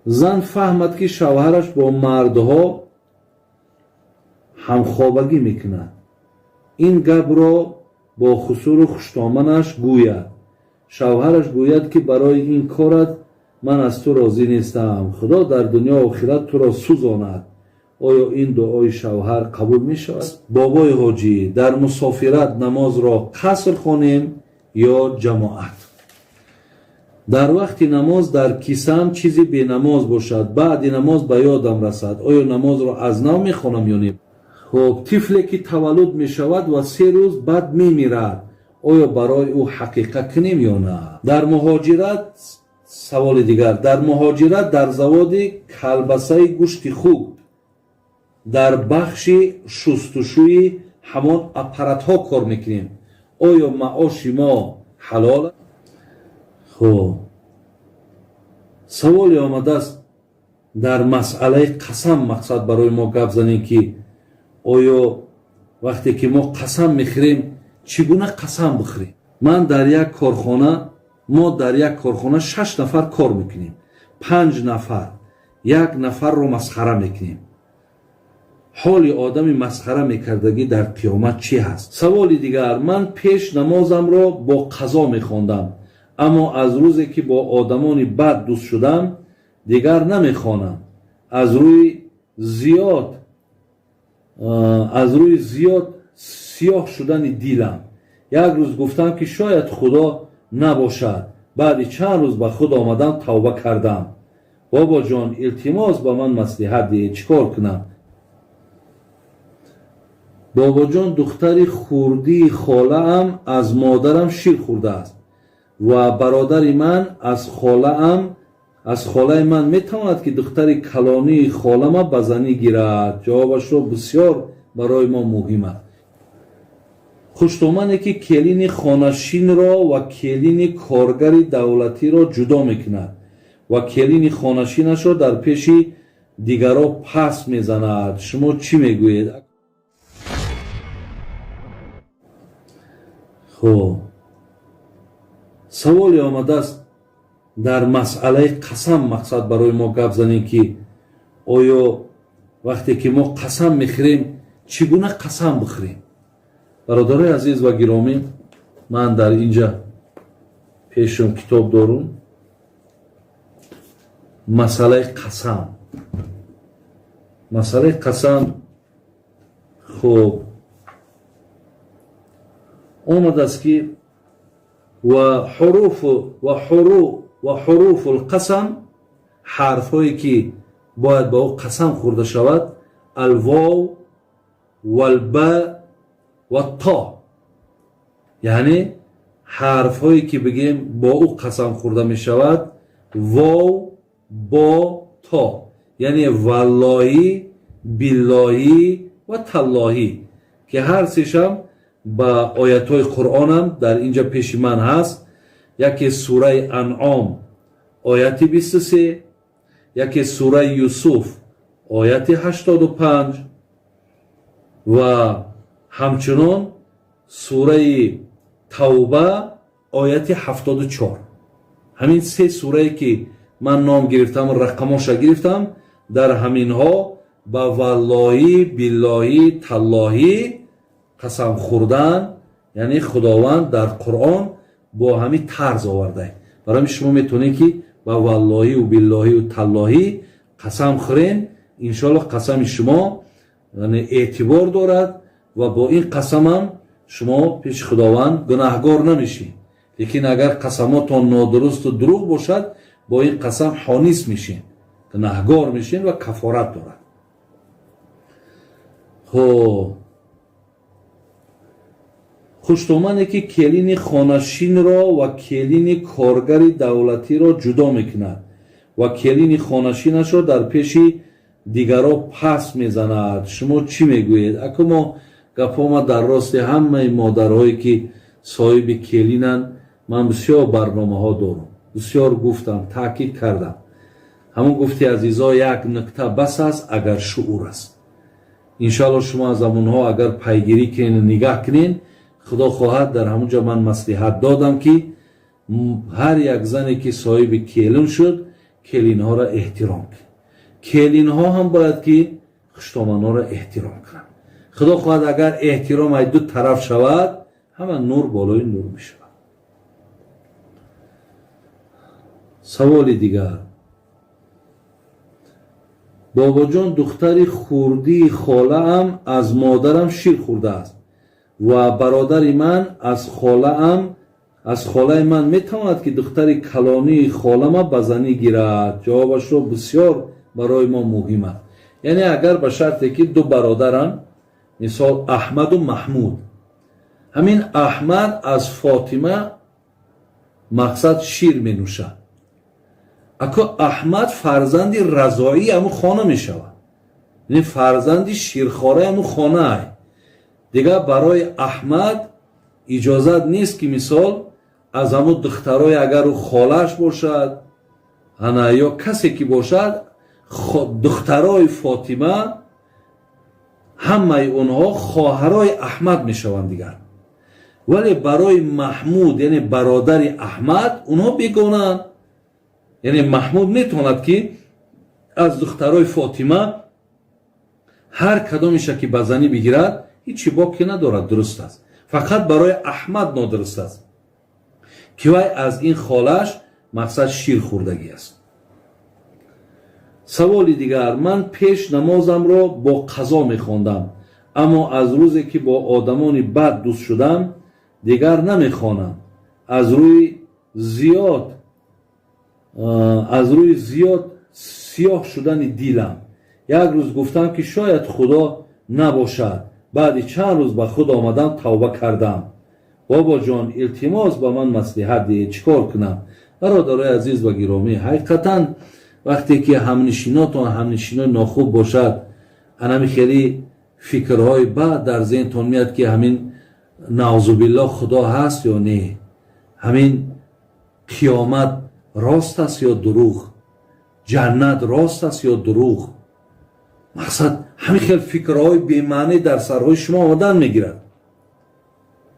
Зан фаҳмад, ки шавҳараш бо мардҳо ҳамхобагӣ мекунад, ин гапро бо хусуру хуштоманаш гӯяд. Шавҳараш гӯяд, ки барои ин корат ман аз ту розӣ нестам, Худо дар дунё охират туро сӯзонад. Оё ин дуои шавҳар қабул мешавад? Бобои ҳоҷӣ, дар мусофират намозро қаср хонем ё ҷамоат? Дар вақти намоз дар кисам чизи бенамоз бошад, баъди намоз ба ёдам расад, оё намозро аз нав мехонам ё не? Хуб, тифле ки таваллуд мешавад ва 3 рӯз баъд мемирад, оё барои ӯ ҳақиқа кунем ё на? Дар муҳоҷират, саволи дигар, дар муҳоҷират дар заводи калбасаи гӯшти хук дар бахши шустушӯи ҳамон аппаратҳо кор мекунем, оё маоши мо ҳалол? Хуб, саволе омадааст дар масъалаи қасам. Мақсад барои мо гап занем, ки оё вақте ки мо қасам мехӯрем, чӣ гуна қасам бихӯрем. Ман дар як корхона, мо дар як корхона шаш нафар кор мекунем, панҷ нафар як нафарро масхара мекунем. Ҳоли одами масхара мекардагӣ дар қиёмат чӣ ҳаст? Саволи дигар: ман пеш намозамро бо қазо мехондам, аммо аз рӯзе ки бо одамони бад дӯст шудам, дигар намехонам. Аз рӯи зиёд сиёҳ шудани дилам. Як рӯз гуфтам, ки шояд Худо набошад. Баъди чанд рӯз ба худ омадам, тавба кардам. Бобоҷон, илтимос, ба ман маслиҳат диҳед, чӣ кор кунам? Бобоҷон, духтари хурдии холаам аз модарам шир хӯрдааст ва бародари ман аз холаи ман метавонад, ки духтари калонии холама ба занӣ гирад? Ҷавобашро бисёр барои мо муҳим аст. Хуштомане ки келини хонашинро ва келини коргари давлатиро ҷудо мекунад ва келини хонашинашро дар пеши дигарро пас мезанад, шумо чӣ мегӯед? Хуб, саволе омадааст дар масъалаи қасам. Мақсад барои мо гап занем, ки оё вақте ки мо қасам мехӯрем, чӣ гуна қасам бихӯрем. Бародарои азиз ва гиромӣ, ман дар инҷа пешум китоб дорум, масъалаи қасам, масъалаи қасам. Хуб, омадааст, ки ва ҳуруфу лқасам, ҳарфҳое ки бояд ба ӯ қасам хӯрда шавад, алвов валба ва то, яъне ҳарфҳое ки бигем бо ӯ қасам хӯрда мешавад, вов, бо, то, яъне валлоҳӣ, биллоҳӣ ва таллоҳӣ, ки ҳар сешам ба оятҳои Қуръонам дар инҷа пеши ман ҳаст. Яке сураи Анъом, ояти 23, яке сураи Юсуф, ояти 85 ва ҳамчунон сураи Тавба, ояти 74. Ҳамин се сурае ки ман ном гирифтам, рақамоша гирифтам, дар ҳаминҳо ба валлоҳӣ, биллоҳӣ, таллоҳӣ қасам хӯрдан, яъне Худованд дар Қуръон бо ҳамин тарз оварда. Барои ҳамин шумо метавонед, ки ба валлоҳиву биллоҳиву таллоҳӣ қасам хӯрен. Иншоаллоҳ, қасами шумо эътибор дорад ва бо ин қасамам шумо пеши Худованд гунаҳгор намешед. Лекин агар қасамотон нодурусту дурӯғ бошад, бо ин қасам ҳонис мешед, гунаҳгор мешед ва кафорат дорад. Хоб, хуштомане ки келини хонашинро ва келини коргари давлатиро ҷудо мекунад ва келини хонашинашро дар пеши дигарро пас мезанад, шумо чӣ мегӯед? Аку мо гапҳома дар рости ҳамаи модарҳое ки соҳиби келинанд, ман бисёр барномаҳо дорам, бисёр гуфтам, таъкид кардам. Ҳамон гуфти азизо, як нукта бас аст, агар шуур аст. Иншоалло, шумо аз ҳамонҳо агар пайгирӣ кунед, нигаҳ кунед, Худо хоҳад, дар ҳамон ҷо ман маслиҳат додам, ки ҳар як зане ки соҳиби келин шуд. Келинҳоро эҳтиром кунед. Келинҳо ҳам бояд ки хуштоманҳоро эҳтиром кунанд. Худо хоҳад, агар эҳтиром ай ду тараф шавад, ҳама нур болои нур мешавад. Саволи дигар. Бобоҷон, духтари хурдии холаам аз модарам шир хӯрдааст ва бародари ман аз холаи ман метавонад, ки духтари калонии холама ба занӣ гирад? Ҷавобашро бисёр барои мо муҳим аст. Яъне агар ба шарте ки ду бародаранд, мисол Аҳмаду Маҳмуд, ҳамин Аҳмад аз Фотима мақсад шир менӯшад, ако Аҳмад фарзанди разоии ҳамун хона мешавад, яъне фарзанди ширхораи ҳамун хонаай. Дигар барои Аҳмад иҷозат нест, ки мисол аз ҳамун духтарои, агар ӯ холааш бошад ана ё касе ки бошад, духтарои Фотима ҳамаи онҳо хоҳарои Аҳмад мешаванд дигар. Вале барои Маҳмуд, яъне бародари Аҳмад, онҳо бегонаанд. Яъне Маҳмуд метавонад, ки аз духтарои Фотима ҳар кадомеша ки ба занӣ бигирад, ҳичи боке надорад, дуруст аст. Фақат барои Аҳмад нодуруст аст, ки вай аз ин холааш мақсад шир хӯрдагӣ аст. Саволи дигар. Ман пеш намозамро бо қазо мехондам, аммо аз рӯзе ки бо одамони бад дӯст шудам, дигар намехонам. Аз рӯи зиёд сиёҳ шудани дилам як рӯз гуфтам, ки шояд Худо набошад. Баъди чанд рӯз ба худ омадам, тавба кардам. Бобоҷон, илтимос, ба ман маслиҳат диҳед, чӣ кор кунам? Бародарои азиз ва гиромӣ, ҳақиқатан вақте ки ҳамнишинотон ҳамнишинои нохуб бошад, анами хеле фикрҳои бад дар зеҳнтон меяд, ки ҳамин наъузубиллоҳ Худо ҳаст ё не, ҳамин қиёмат рост аст ё дурӯғ, ҷаннат рост аст ё дурӯғ. Мақсад, ҳамин хел фикрҳои бемаънӣ дар сарҳои шумо омадан мегирад,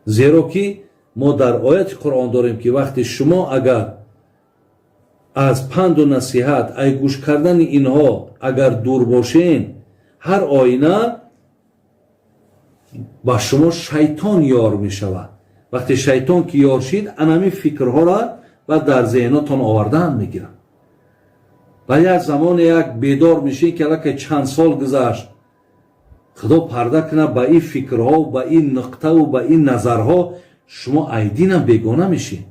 зеро ки мо дар ояти Қуръон дорем, ки вақте шумо агар аз панду насиҳат, ай гӯш кардани инҳо агар дур бошен, ҳар оина ба шумо шайтон ёр мешавад. Вақте шайтон ки ёр шид, анами фикрҳоро ба дар зеҳнотон овардан мегирад. Ба як замоне як бедор мешед, ки аллакай чанд сол гузашт. Худо парда кунад, ба ин фикрҳо, ба ин нуқтаву ба ин назарҳо шумо айдинам бегона мешед.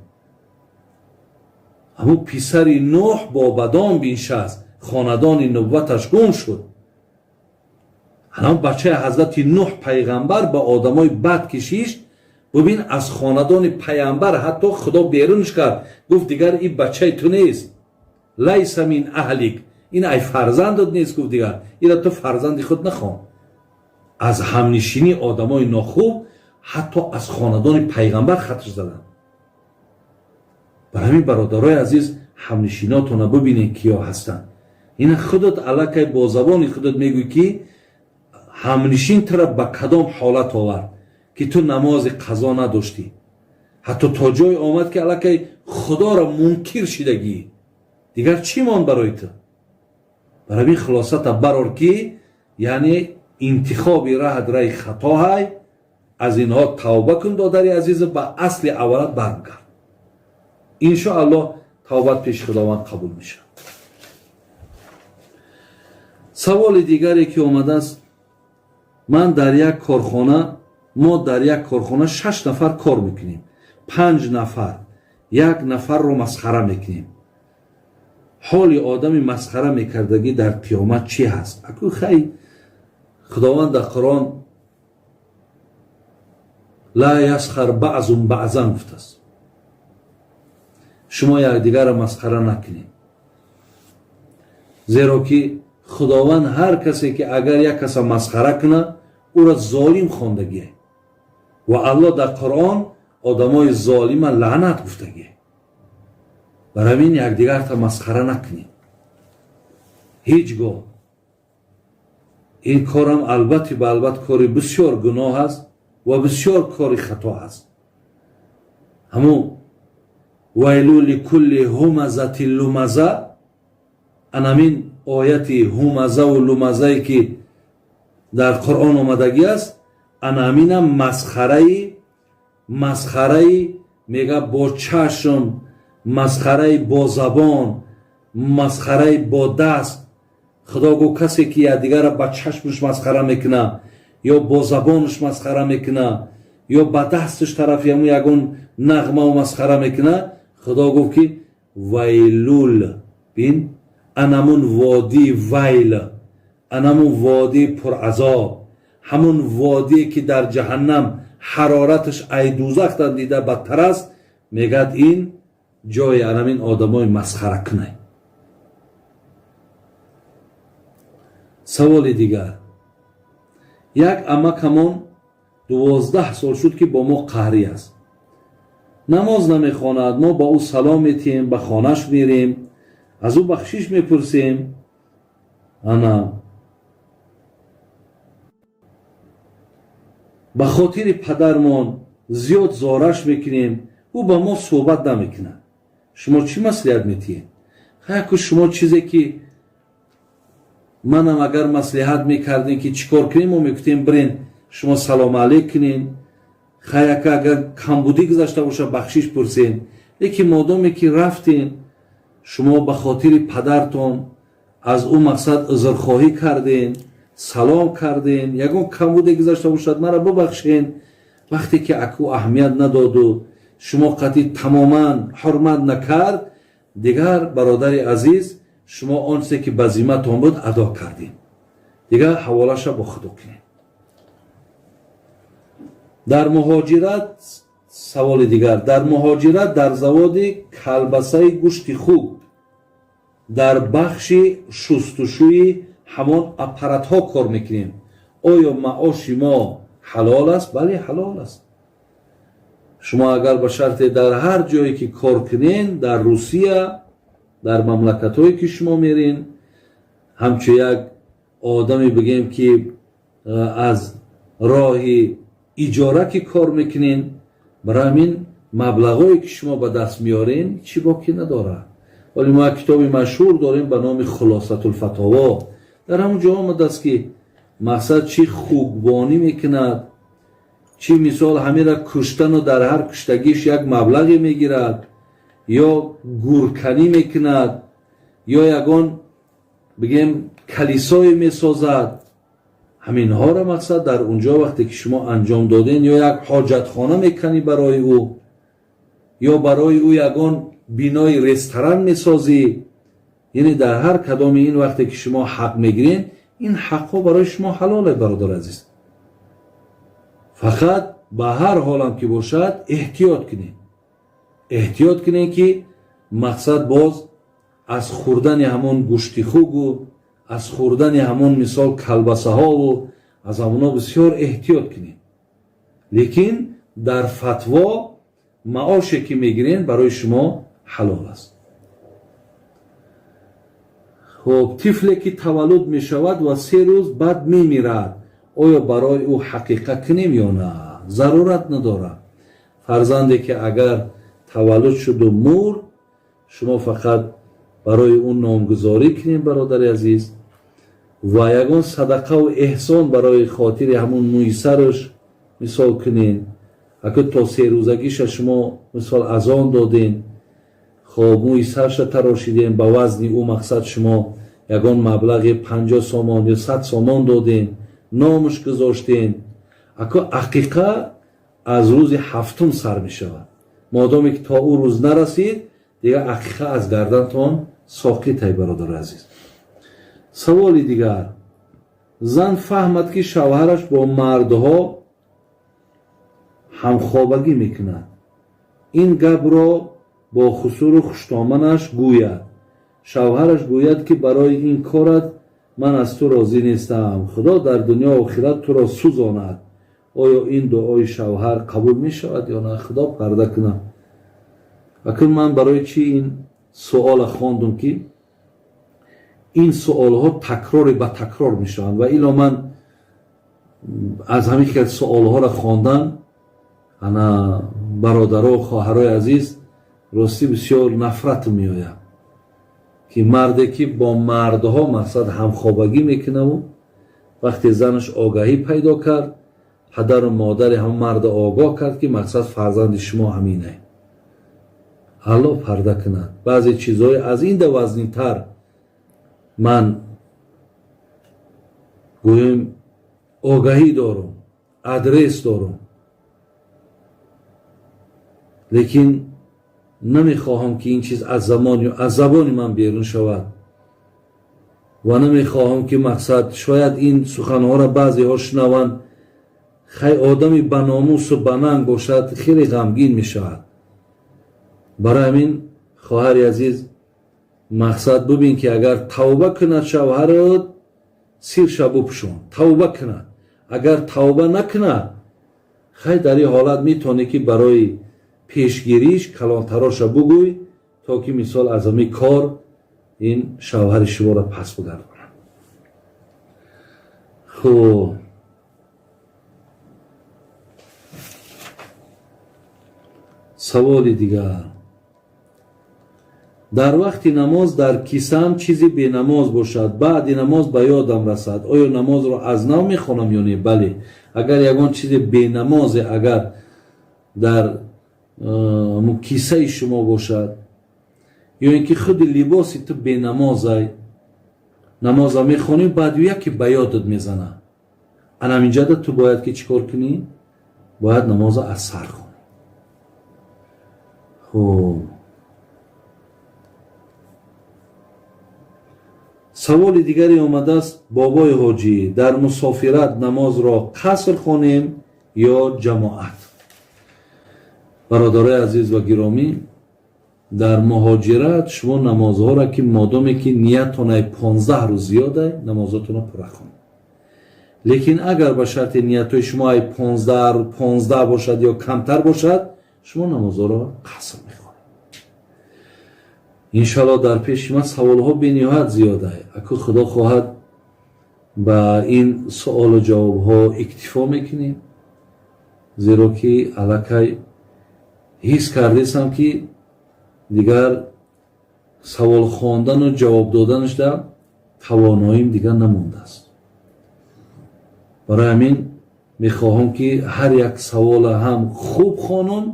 Ҳамун писари Нӯҳ бо бадон биншаст, хонадони нубваташ гум шуд. Ҳамон бачаи ҳазрати Нӯҳ пайғамбар ба одамои бад кишиш, бубин, аз хонадони пайғамбар ҳатто Худо берунш кард, гуфт: «Дигар ин бачаи ту нест, ليس من أهلك», ин ай фарзандат нест, гуфт, дигар ира ту фарзанди худ нахон. Аз ҳамнишинии одамои нохуб ҳатто аз хонадони пайғамбар хатр заданд. Бар ҳамин, бародарои азиз, ҳамнишинотона бубинед, киё ҳастанд. Ина худат аллакай бо забони худат мегӯй, ки ҳамнишин тура ба кадом ҳолат овард, ки ту намози қазо надоштӣ, ҳатто то ҷое омад, ки аллакай Худоро мункир шидагӣ. Дигар чӣ монд барои ту? Бар ҳамин хулосата барор, ки яъне интихоби раҳат раи хатоҳай. Аз инҳо тавба кун, додари азиза, ба асли аввалат бармгард. Иншоаллоҳ, тавбат пеши Худованд қабул мешавад. Саволи дигаре ки омадааст. Ман дар як корхона, мо дар як корхона шаш нафар кор мекунем. Панҷ нафар як нафарро масхара мекунем. Ҳоли одами масхара мекардагӣ дар қиёмат чӣ ҳаст? Аку хай, Худованд дар Қуръон «لا يسخر بعضكم بعضا» гуфтааст: шумо якдигарро масхара накунед, зеро ки Худованд ҳар касе ки агар як каса масхара кунад, ӯро золим хондагие ва Аллоҳ дар Қуръон одамои золима лаънат гуфтагие. Бар ҳамин якдигарта масхара накунед ҳеҷ гоҳ. Ин корам албатти ба албат кори бисёр гуноҳ аст ва бисёр кори хато аст. Ҳамун ويل لكل همزة لمزة. Анамин ояти ҳумазаву лумазае, ки дар Қуръон омадагӣ аст, анаминам масхараи мега бо чашм, масхараи бо забон, масхараи бо даст. Худо гӯ, касе ки якдигарро ба чашмаш масхара мекуна ё бо забонаш масхара мекуна ё ба дасташ тарафи ҳамун ягон нағмаву масхара мекуна, Худо гуфт, ки вайлул бин, анамун водии вайл, анамун водии пуразоб, ҳамун водие, ки дар ҷаҳаннам ҳарораташ ай дузахтан дида бадтар аст, мегӯяд, ин ҷои анамин одамои масхара кунай. Саволи дигар: як амакамон 12 сол шуд, ки бо мо қаҳрӣ аст, намоз намехонад. Мо ба ӯ салом метиҳем, ба хонаш мерем, аз ӯ бахшиш мепурсем. Ана ба хотири падармон зиёд зораш мекунем, ӯ ба мо суҳбат намекунад. Шумо чӣ маслиҳат метиҳед? Хаяку шумо чизе ки манам агар маслиҳат мекардем, ки чӣ кор кунем, мо мегуфтем, бирен, шумо салому алейк кунен, хаяка агар камбудӣ гузашта боша, бахшиш пурсен. Лекин модоме ки рафтен, шумо ба хотири падартон аз ӯ мақсад узрхоҳӣ карден, салом карден, ягон камбуде гузашта бошад, мара бубахшен. Вақте ки аку аҳамият надоду шумо қатъи тамоман ҳурмат накард, дигар, бародари азиз, шумо он чизе ки ба зимматон буд, адо кардем, дигар ҳаволаша бо Худо кунем. Дар муҳоҷират, саволи дигар: дар муҳоҷират дар заводи калбасаи гӯшти хук дар бахши шустушӯи ҳамон аппаратҳо кор мекунем. Оё маоши мо ҳалол аст? Бале, ҳалол аст. Шумо агар ба шарте дар ҳар ҷое ки кор кунен, дар Русия, дар мамлакатҳое ки шумо мерен, ҳамчун як одаме бигем, ки аз роҳи иҷора ки кор мекунен, барои ҳамин маблағое ки шумо ба даст меорен, чӣ боки надорад. Вале мо як китоби машҳур дорем ба номи Хулосатулфатово. Дар ҳамон ҷо омадааст, ки мақсад чӣ хуббонӣ мекунад, чӣ мисол ҳамира куштану дар ҳар куштагиш як маблағе мегирад, ё гурканӣ мекунад, ё ягон бигем калисое месозад, ҳаминҳоро мақсад дар унҷо вақте ки шумо анҷом доден, ё як ҳоҷатхона меканӣ барои ӯ, ё барои ӯ ягон бинои ресторан месозӣ, яъне дар ҳар кадоми ин вақте ки шумо ҳақ мегирен, ин ҳақҳо барои шумо ҳалоле, бародар азиз. Фақат ба ҳар ҳолам ки бошад, эҳтиёт кунед, эҳтиёт кунед, ки мақсад боз аз хӯрдани ҳамон гӯшти хугу аз хӯрдани ҳамон мисол калбасаҳову аз ҳамоно бисёр эҳтиёт кунед. Лекин дар фатво маоше ки мегирен, барои шумо ҳалол аст. Хуб, тифле ки таваллуд мешавад ва 3 рӯз баъд мемирад, оё барои ӯ ҳақиқа кунем ё на? Зарурат надорад. Фарзанде ки агар таваллуд шуду мурд, шумо фақат барои ӯ номгузорӣ кунем, бародари азиз, ва ягон садақаву эҳсон барои хотири ҳамун мӯйсараш мисол кунен. Ака то 3 рӯзагиша шумо мисол азон доден, хоб, мӯи сарша тарошидем, ба вазни ӯ мақсад шумо ягон маблағи 50 сомон ё 100 сомон доден, номаш гузоштен. Ако ақиқа аз рӯзи ҳафтум сар мешавад. Модоме ки то ӯ рӯз нарасид, дигар ақиқа аз гардантон соқитай, бародари азиз. Саволи дигар: зан фаҳмад, ки шавҳараш бо мардҳо ҳамхобагӣ мекунад, ин гапро бо хусуру хуштоманаш гӯяд. Шавҳараш гӯяд, ки барои ин корат ман аз ту розӣ нестам, Худо дар дунё охират туро сӯзонад. Оё ин дуои шавҳар қабул мешавад ё на? Худо парда кунад. Акун ман барои чӣ ин суола хондум, ки ин суолҳо такрори ба такрор мешаванд ва ило ман аз ҳамин хел суолҳоро хондан, ана бародаро, хоҳарои азиз, ростӣ бисёр нафратм меояд, Ки марде ки бо мардҳо мақсад ҳамхобагӣ мекунаву вақте занаш огаҳӣ пайдо кард, падару модари ҳам марда огоҳ кард, ки мақсад фарзанди шумо ҳаминае. Аллоҳ парда кунад. Баъзе чизҳои аз ин да вазнинтар ман гӯем огаҳӣ дорум, адрес дорум, лекин намехоҳам, ки ин чиз аз забони ман берун шавад ва намехоҳам, ки мақсад шояд ин суханҳоро баъзеҳо шунаванд. Хай, одами баномусу бананг бошад, хеле ғамгин мешавад. Барои ҳамин, хоҳари азиз, мақсад бубин, ки агар тавба кунад шавҳарот, сирша бупӯшон, тавба кунад. Агар тавба накунад, хай, дар ин ҳолат метавонӣ, ки барои пешгириш калонтароша бугӯй, то ки мисол аз ҳамин кор ин шавҳари шуморо пас бигардонад. Хуб, саволи дигар: дар вақти намоз дар кисам чизи бенамоз бошад, баъди намоз ба ёдам расад, оё намозро аз нав мехонам ё не? Бале, агар ягон чизи бенамозе агар дар кисаи шумо бошад ё ин ки худи либоси ту бенамозай, намоза мехонӣ, баъд яке ба ёдат мезана, анаминҷада ту бояд ки чӣ кор кунӣ? Бояд намоза аз сар хонӣ. Хуб, саволи дигаре омадааст: бобои ҳоҷӣ, дар мусофират намозро қаср хонем ё ҷамоат? Бародарои азиз ва гиромӣ, дар муҳоҷират шумо намозҳоро, ки модоме ки ниятонай 15 рӯз зиёдай, намозотонро пурра хонед. Лекин агар ба шарти ниятҳои шумо ай 15 бошад ё камтар бошад, шумо намозҳоро қаср мехонед. Иншаллоҳ, дар пеши ман саволҳо бениҳоят зиёдай. Аку худо хоҳад, ба ин суолу ҷавобҳо иктифо мекунем, зеро ки аллакай ҳис кардесам, ки дигар савол хондану ҷавоб доданашда тавоноим дигар намондааст. Барои ҳамин мехоҳам, ки ҳар як савола ҳам хуб хонам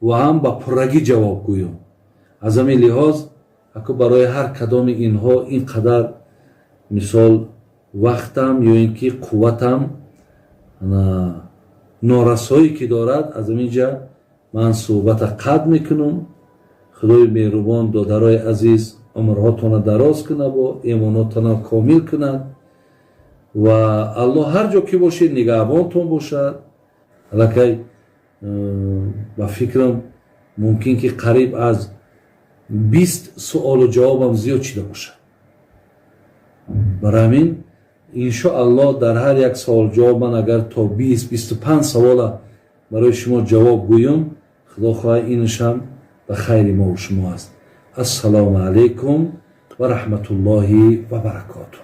ва ҳам ба пуррагӣ ҷавоб гӯям. Аз ҳамин лиҳоз, аку барои ҳар кадоми инҳо ин қадар мисол вақтам ё ин ки қувватам норасоӣ ки дорад, аз ҳамин ҷа ман суҳбата қатъ мекунам. Худои меҳрубон, додарои азиз, умрҳотонро дароз кунад, бо имонотонро комил кунад ва Аллоҳ ҳар ҷо ки бошед нигаҳбонтон бошад. Аллакай ба фикрам, мумкин ки қариб аз 20 суолу ҷавобам зиёд шида бошад. Барои ҳамин, иншоаллоҳ, дар ҳар як савол ҷавоб ман агар то 20-25 савола барои шумо ҷавоб гӯям, худо хоҳад, инашам ба хайри мо шумо аст. Ассалому алайкум ва раҳматуллоҳи ва баракотуҳ.